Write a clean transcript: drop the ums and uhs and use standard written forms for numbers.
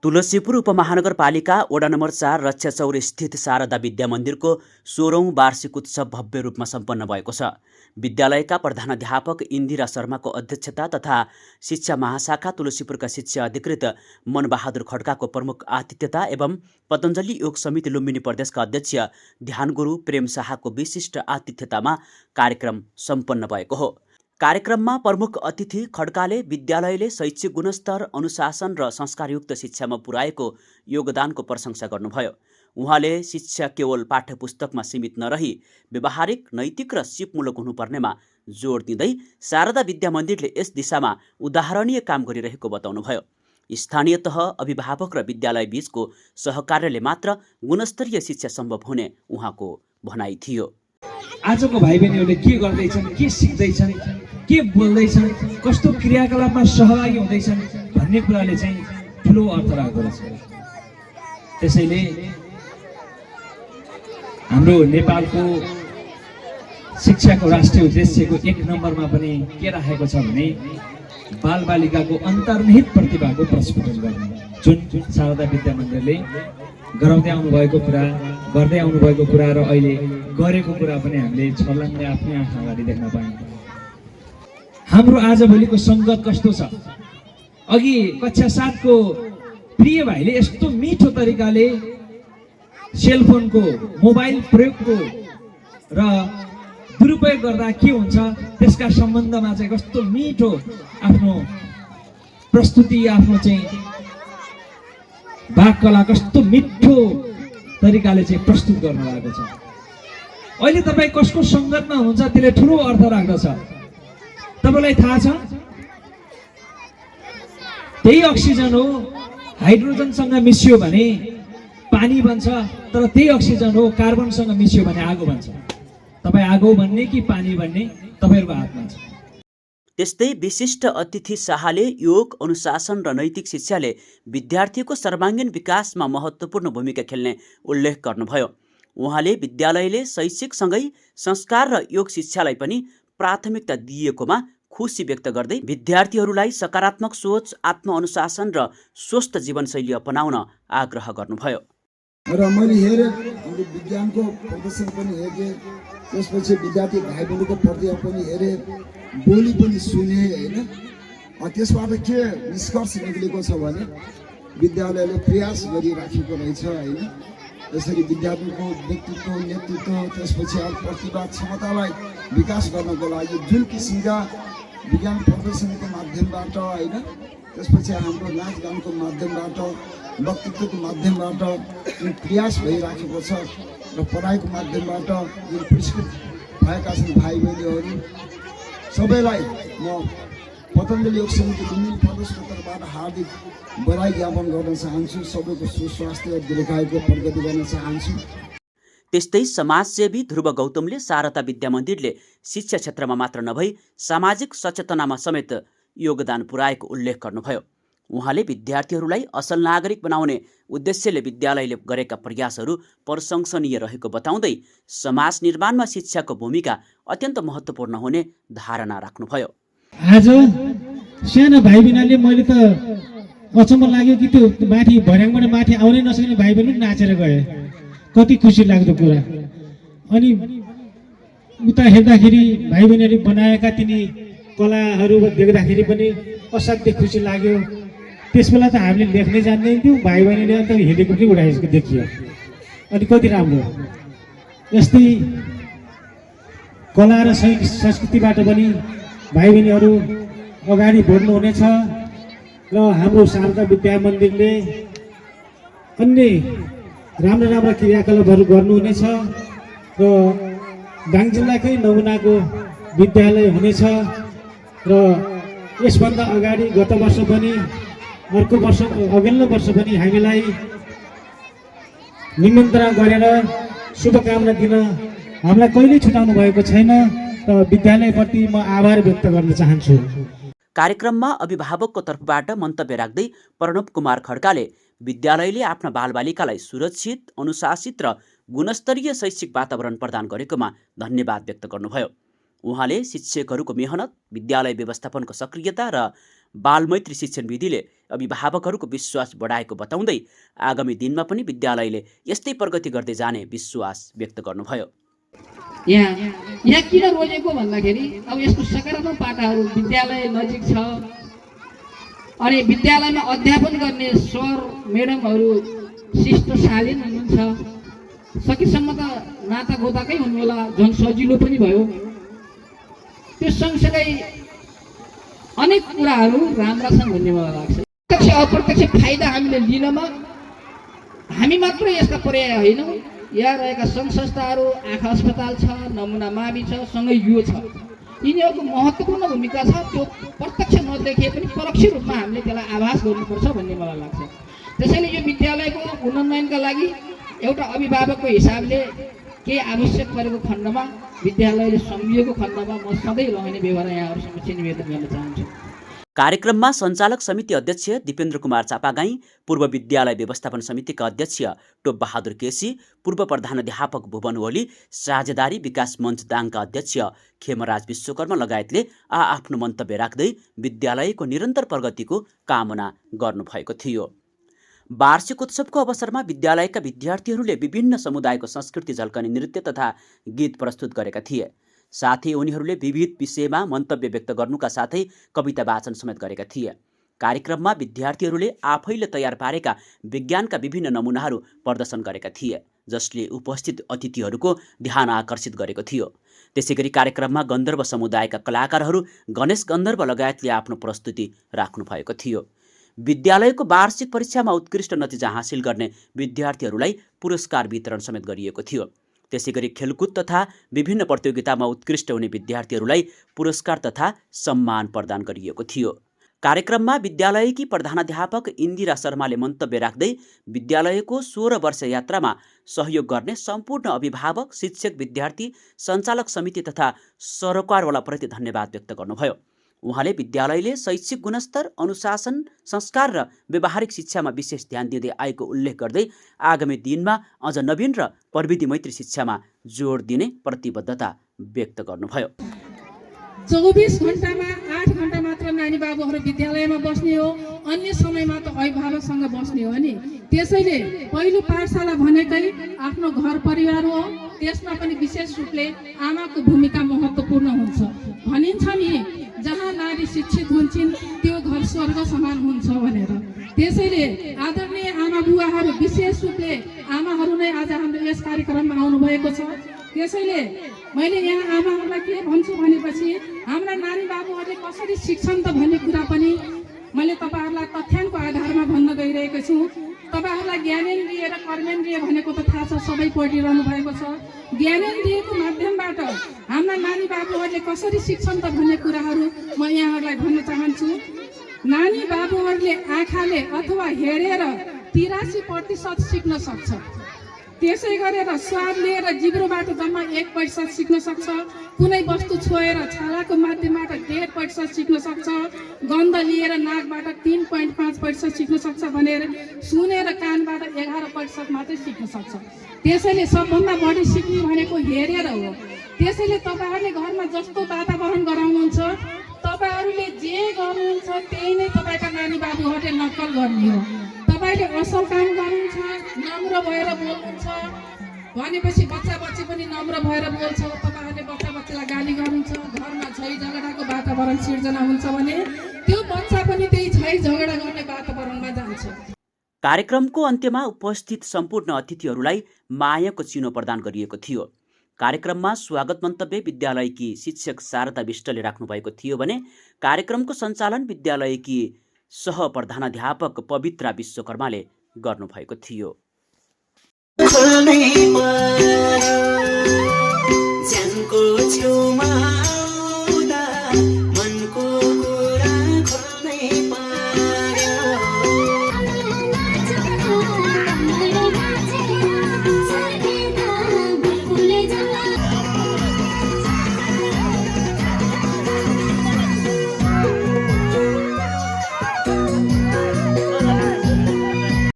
तुलसीपुर उपमहानगरपालिका वडा नम्बर 4 रक्षाचौर स्थित शारदा विद्या मन्दिरको 16औं वार्षिक उत्सव भव्य रूपमा सम्पन्न भएको छ। विद्यालयका प्रधानाध्यापक इन्दिरा शर्माको अध्यक्षता तथा शिक्षा महाशाखा तुलसीपुरका शिक्षा अधिकृत मनबहादुर खड्काको प्रमुख आतिथ्यता एवं पतञ्जलि योग समिति लुम्बिनी प्रदेशका अध्यक्ष ध्यानगुरु प्रेम शाहको विशिष्ट आतिथ्यतामा कार्यक्रम सम्पन्न भएको हो। कार्यक्रममा प्रमुख अतिथि खड्काले विद्यालयले शैक्षिक गुणस्तर, अनुशासन र संस्कारयुक्त शिक्षामा पुर्याएको योगदानको प्रशंसा गर्नुभयो। उहाँले शिक्षा केवल पाठ्यपुस्तकमा सीमित नरही व्यवहारिक, नैतिक र सिपमूलक हुनुपर्नेमा जोड दिँदै शारदा विद्या मन्दिरले यस दिशामा उदाहरणीय काम गरिरहेको बताउनुभयो। स्थानीय तह, अभिभावक र विद्यालय बीचको सहकार्यले मात्र गुणस्तरीय शिक्षा सम्भव हुने उहाँको भनाइ थियो। आजको भाइ बहिनीहरूले के गर्दैछन्, के सिक्दैछन्, के बोल्दैछन्, कस्तो क्रियाकलापमा सहभागी हुँदैछन् भन्ने कुराले चाहिँ ठुलो अर्थ राख्दो रहेछ। त्यसैले हाम्रो नेपालको शिक्षाको राष्ट्रिय उद्देश्यको 1 नम्बरमा पनि के राखेको छ भने बालबालिकाको अन्तर्निहित प्रतिभाको प्रस्फुटन गर्ने, जुन शारदा विद्या मन्दिरले गराउँदै आउनुभएको कुरा, गर्दै आउनुभएको कुरा र अहिले गरेको कुरा पनि हामीले छर्लङ्गै आफ्नै आँखा अगाडि देख्न पायौँ। हाम्रो आजभोलिको सङ्गत कस्तो छ? अघि कक्षा 7 को प्रिय भाइले यस्तो मिठो तरिकाले सेलफोनको, मोबाइल प्रयोगको र दुरुपयोग गर्दा के हुन्छ त्यसका सम्बन्धमा चाहिँ कस्तो मिठो आफ्नो प्रस्तुति, आफ्नो चाहिँ वाक्कला कस्तो मिठो तरिकाले चाहिँ प्रस्तुत गर्नु भएको छ। अहिले तपाईँ कसको सङ्गतमा हुनुहुन्छ त्यसले ठुलो अर्थ राख्दछ। तपाईँलाई थाहा छ, त्यही अक्सिजन हो, हाइड्रोजनसँग मिसियो भने पानी बन्छ, तर त्यही अक्सिजन हो कार्बनसँग मिसियो भने आगो बन्छ। तपाईँ आगो भन्ने कि पानी भन्ने तपाईँहरूको हातमा छ। त्यस्तै विशिष्ट अतिथि शाहले योग, अनुशासन र नैतिक शिक्षाले विद्यार्थीको सर्वाङ्गीण विकासमा महत्त्वपूर्ण भूमिका खेल्ने उल्लेख गर्नुभयो। उहाँले विद्यालयले शैक्षिकसँगै संस्कार र योग शिक्षालाई पनि प्राथमिकता दिएकोमा खुसी व्यक्त गर्दै विद्यार्थीहरूलाई सकारात्मक सोच, आत्मअनुशासन र स्वस्थ जीवनशैली अपनाउन आग्रह गर्नुभयो। र मैले हेरेँ, हाम्रो विज्ञानको प्रदर्शन पनि हेरेँ, त्यसपछि विद्यार्थी भाइ बहिनीको प्रतिभा पनि हेरेँ, बोली पनि सुने होइन। त्यसबाट के निष्कर्ष निक्लेको छ भने विद्यालयले प्रयास गरिराखेको रहेछ होइन। यसरी विद्यार्थीको व्यक्तित्व, नेतृत्व, त्यसपछि प्रतिभा, क्षमतालाई विकास गर्नको लागि जुन किसिमका विज्ञान प्रदर्शनीको माध्यमबाट होइन, त्यसपछि हाम्रो नाचगानको माध्यमबाट, वक्तृत्वको माध्यमबाट जुन प्रयास भइराखेको छ र पढाइको माध्यमबाट जुन पुरस्कृत भएका छन् भाइ बहिनीहरू सबैलाई म पतञ्जलि योग समिति लुम्बिनी प्रदेशको तर्फबाट हार्दिक बधाई ज्ञापन गर्न चाहन्छु। सबैको सुस्वास्थ्य, दीर्घायुको प्रगति गर्न चाहन्छु। त्यस्तै समाजसेवी ध्रुव गौतमले शारदा विद्या मन्दिरले शिक्षा क्षेत्रमा मात्र नभई सामाजिक सचेतनामा समेत योगदान पुर्याएको उल्लेख गर्नुभयो। उहाँले विद्यार्थीहरूलाई असल नागरिक बनाउने उद्देश्यले विद्यालयले गरेका प्रयासहरू प्रशंसनीय रहेको बताउँदै समाज निर्माणमा शिक्षाको भूमिका अत्यन्त महत्त्वपूर्ण हुने धारणा राख्नुभयो। आज सानो भाइ बहिनीले मैले त अचम्म लाग्यो कि त्यो माथि भर्याङबाट माथि आउनै नसक्ने भाइ बहिनी नाचेर गए। कति खुसी लाग्दो कुरा। अनि उता हेर्दाखेरि भाइ बहिनीले बनाएका तिनी कलाहरू देख्दाखेरि पनि असाध्यै खुसी लाग्यो। त्यसबेला त हामीले लेख्नै जान्दैन थियौँ, भाइ बहिनीले अन्त हिँडेको पनि उठाएको देखियो। अनि कति राम्रो। यस्तै कला र संस्कृतिबाट पनि भाइ बहिनीहरू अगाडि बढ्नुहुनेछ र हाम्रो शारदा विद्या मन्दिरले अन्य राम्रा क्रियाकलापहरू गर्नुहुनेछ र दाङ जिल्लाकै नमुनाको विद्यालय हुनेछ र यसभन्दा अगाडि गत वर्ष पनि, अर्को वर्ष, अघिल्लो वर्ष पनि हामीलाई निमन्त्रणा गरेर शुभकामना दिन हामीलाई कहिल्यै छुटाउनु भएको छैन र विद्यालयप्रति म आभार व्यक्त गर्न चाहन्छु। कार्यक्रममा अभिभावकको तर्फबाट मन्तव्य राख्दै प्रणव कुमार खड्काले विद्यालयले आफ्ना बालबालिकालाई सुरक्षित, अनुशासित र गुणस्तरीय शैक्षिक वातावरण प्रदान गरेकोमा धन्यवाद व्यक्त गर्नुभयो। उहाँले शिक्षकहरूको मेहनत, विद्यालय व्यवस्थापनको सक्रियता र बालमैत्री शिक्षण विधिले अभिभावकहरूको विश्वास बढाएको बताउँदै आगामी दिनमा पनि विद्यालयले यस्तै प्रगति गर्दै जाने विश्वास व्यक्त गर्नुभयो। यहाँ किन रोजेको भन्दाखेरि अब यसको सकारात्मक पाटाहरू विद्यालय नजिक छ अनि विद्यालयमा अध्यापन गर्ने सर म्याडमहरू शिष्ट शालीन हुनुहुन्छ। सकेसम्म त नाता गोताकै हुनु होला, झन् सजिलो पनि भयो। त्यो सँगसँगै अनेक कुराहरू राम्रा छन् भन्ने मलाई लाग्छ। प्रत्यक्ष अप्रत्यक्ष फाइदा हामीले लिनमा हामी मात्रै यसका पर्याय होइनौँ। यहाँ रहेका सङ्घ संस्थाहरू, आँखा अस्पताल छ, नमुना मावि छ, सँगै यो छ, यिनीहरूको महत्त्वपूर्ण भूमिका छ। त्यो प्रत्यक्ष नदेखिए पनि परोक्ष रूपमा हामीले त्यसलाई आभास गर्नुपर्छ भन्ने मलाई लाग्छ। त्यसैले यो विद्यालयको उन्नयनका लागि एउटा अभिभावकको हिसाबले केही आवश्यक परेको खण्डमा विद्यालयले सम्झिएको खण्डमा म सधैँ रहने व्यवहार यहाँहरू समक्ष निवेदन गर्न चाहन्छु। कार्यक्रममा सञ्चालक समिति अध्यक्ष दिपेन्द्र कुमार चापागाई, पूर्व विद्यालय व्यवस्थापन समितिका अध्यक्ष टोप बहादुर केसी, पूर्व प्रधानाध्यापक भुवन ओली, साझेदारी विकास मञ्च दाङका अध्यक्ष खेमराज विश्वकर्मा लगायतले आफ्नो मन्तव्य राख्दै विद्यालयको निरन्तर प्रगतिको कामना गर्नुभएको थियो। वार्षिक उत्सवको अवसरमा विद्यालयका विद्यार्थीहरूले विभिन्न समुदायको संस्कृति झल्कने नृत्य तथा गीत प्रस्तुत गरेका थिए। साथै उनीहरूले विविध विषयमा मन्तव्य व्यक्त गर्नुका साथै कविता वाचन समेत गरेका थिए। कार्यक्रममा विद्यार्थीहरूले आफैले तयार पारेका विज्ञानका विभिन्न नमुनाहरू प्रदर्शन गरेका थिए, जसले उपस्थित अतिथिहरूको ध्यान आकर्षित गरेको थियो। त्यसैगरी कार्यक्रममा गन्धर्व समुदायका कलाकारहरू गणेश गन्धर्व लगायतले आफ्नो प्रस्तुति राख्नु भएको थियो। विद्यालयको वार्षिक परीक्षामा उत्कृष्ट नतिजा हासिल गर्ने विद्यार्थीहरूलाई पुरस्कार वितरण समेत गरिएको थियो। त्यसैगरी खेलकुद तथा विभिन्न प्रतियोगितामा उत्कृष्ट हुने विद्यार्थीहरूलाई पुरस्कार तथा सम्मान प्रदान गरिएको थियो। कार्यक्रममा विद्यालयकी प्रधानाध्यापक इन्दिरा शर्माले मन्तव्य राख्दै विद्यालयको 16 वर्ष यात्रामा सहयोग गर्ने सम्पूर्ण अभिभावक, शिक्षक, विद्यार्थी, सञ्चालक समिति तथा सरकारवालाप्रति धन्यवाद व्यक्त गर्नुभयो। उहाँले विद्यालयले शैक्षिक गुणस्तर, अनुशासन, संस्कार र व्यावहारिक शिक्षामा विशेष ध्यान दिँदै आएको उल्लेख गर्दै आगामी दिनमा अझ नवीन र प्रविधि मैत्री शिक्षामा जोड दिने प्रतिबद्धता व्यक्त गर्नुभयो। 24 घण्टामा 8 घण्टा मात्र नानी बाबुहरू विद्यालयमा बस्ने हो, अन्य समयमा त अभिभावकसँग बस्ने हो नि। त्यसैले पहिलो पाठशाला भनेकै आफ्नो घर परिवार हो, त्यसमा पनि विशेष रूपले आमाको भूमिका महत्त्वपूर्ण हुन्छ। भनिन्छ नि, जहाँ नारी शिक्षित हुन्छन् त्यो घर स्वर्ग समान हुन्छ भनेर। त्यसैले आदरणीय आमा बुवाहरू, विशेष रूपले आमाहरू नै आज हाम्रो यस कार्यक्रममा आउनुभएको छ। त्यसैले मैले यहाँ आमाहरूलाई के भन्छु भनेपछि हाम्रा नानी बाबुहरूले कसरी शिक्षण त भन्ने कुरा पनि मैले तपाईँहरूलाई तथ्याङ्कको आधारमा भन्न गइरहेको छु। तपाईँहरूलाई ज्ञानेन्द्रिय र कर्मेन्द्रिय भनेको त थाहा छ, सबै पढिरहनु भएको छ। ज्ञानेन्द्रियको माध्यमबाट हाम्रा नानी बाबुहरूले कसरी शिक्षण त भन्ने कुराहरू म यहाँहरूलाई भन्न चाहन्छु। नानी बाबुहरूले आँखाले अथवा हेरेर 83% सिक्न सक्छ। त्यसै गरेर स्वाद लिएर जिब्रोबाट जम्मा 1% सिक्न सक्छ। कुनै वस्तु छोएर छालाको माध्यमबाट 1.5% सिक्न सक्छ। गन्ध लिएर नाकबाट 3.5% सिक्न सक्छ भनेर सुनेर कानबाट 11% मात्रै सिक्न सक्छ। त्यसैले सबभन्दा बढी सिक्ने भनेको हेरेर हो। त्यसैले तपाईँहरूले घरमा जस्तो वातावरण गराउनुहुन्छ, तपाईँहरूले जे गर्नुहुन्छ त्यही नै तपाईँका नानी बाबुहरूले नक्कल गर्ने हो। तपाईँले असल काम गर्नुहुन्छ, नम्र भएर बोल्नुहुन्छ भनेपछि बच्चा बच्ची पनि नम्र भएर बोल्छ। तपाईँहरूले बच्चा बच्चीलाई गाली गर्नुहुन्छ, घरमा झै झगडाको वातावरण सिर्जना हुन्छ भने त्यो बच्चा पनि त्यही झै झगडा गर्ने वातावरणमा जान्छ। कार्यक्रमको अन्त्यमा उपस्थित सम्पूर्ण अतिथिहरूलाई मायाको चिनो प्रदान गरिएको थियो। कार्यक्रममा स्वागत मन्तव्य विद्यालयकी शिक्षक शारदा विष्टले राख्नुभएको थियो भने कार्यक्रमको सञ्चालन विद्यालयकी सहप्रधानाध्यापक पवित्रा विश्वकर्माले गर्नुभएको थियो। ज्यानको छेउमा